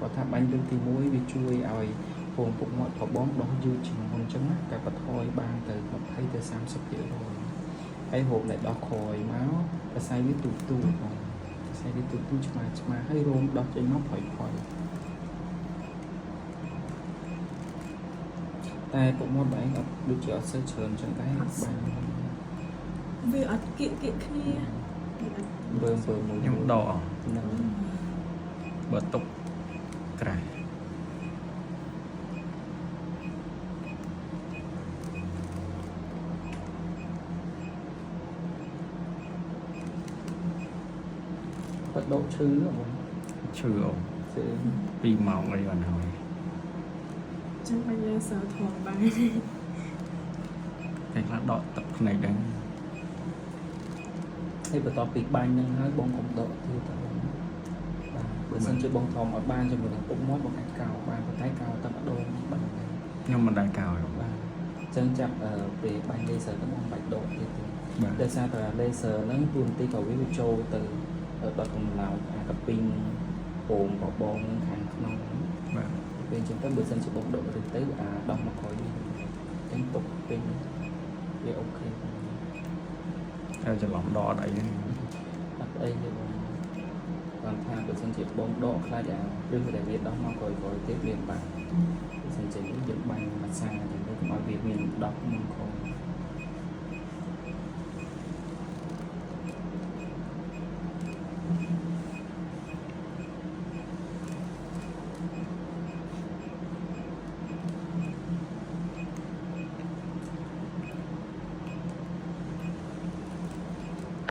គាត់ថាបាញ់លើកទី1វាជួយឲ្យពងពុកមាត់ប្របងដោះយឺតជាងមុនអញ្ចឹងណាកាត់បន្ថយបានទៅ20ទៅ30%ហើយរោមដែលដោះក្រោយមកសរសៃវាទូទូបងសរសៃវាទូទូឆ្មាឆ្មាហើយរោមដោះចេញមកផុយផុយតែពុកមាត់បងឯងអត់ដូចជាអត់សូវច្រើនអញ្ចឹងដែរបាញ់ វាអត់គៀកគៀកគ្នាវាអត់ បើបើមួយ ខ្ញុំដក ហ្នឹង បើទុកក្រាស់ គាត់ដកឈឺបង ឈឺអូ ឈឺ 2ម៉ោងអីបានហើយ ចឹងបាញ់លេសើធំបាន តែខ្លះដកទឹកភ្នែកដែរ ហើយបន្ទាប់ពីបាញ់ហ្នឹងហើយបងកុំដកទៀតតើបងបាទបើសិនជាបងធំអត់បានជាមួយនឹងពុកមាត់បងអាចកោបានប៉ុន្តែកោតែម្ដងបានដែរ ខ្ញុំមិនដែលកោទេ បាទអញ្ចឹងចាប់ពេលបាញ់ laser ទៅបងបាច់ដកទៀតទេ បាទ ដោយសារតែ laser ហ្នឹងទួនាទីក៏វាចូលទៅដល់កម្លោចអាកពីងពងបបងហ្នឹងខាងក្នុងហ្នឹង បាទ ពេលអញ្ចឹងទៅបើសិនជាបងដកឬទៅអាដោះមកក្រោយវិញអញ្ចឹងទុកពេញវាអូខេបង តែច្រឡំដកអត់អីទេ អត់អីទេបងគាត់ថាបើសិនជាបងដកខ្លាចអាឬដែលវាដោះមកក្រោយក្រោយទៀតវាបាក់បើសិនជានេះយើងបាញ់មួយសាអញ្ចឹងទៅកុំឲ្យវាមានដោះមុនក្រោយ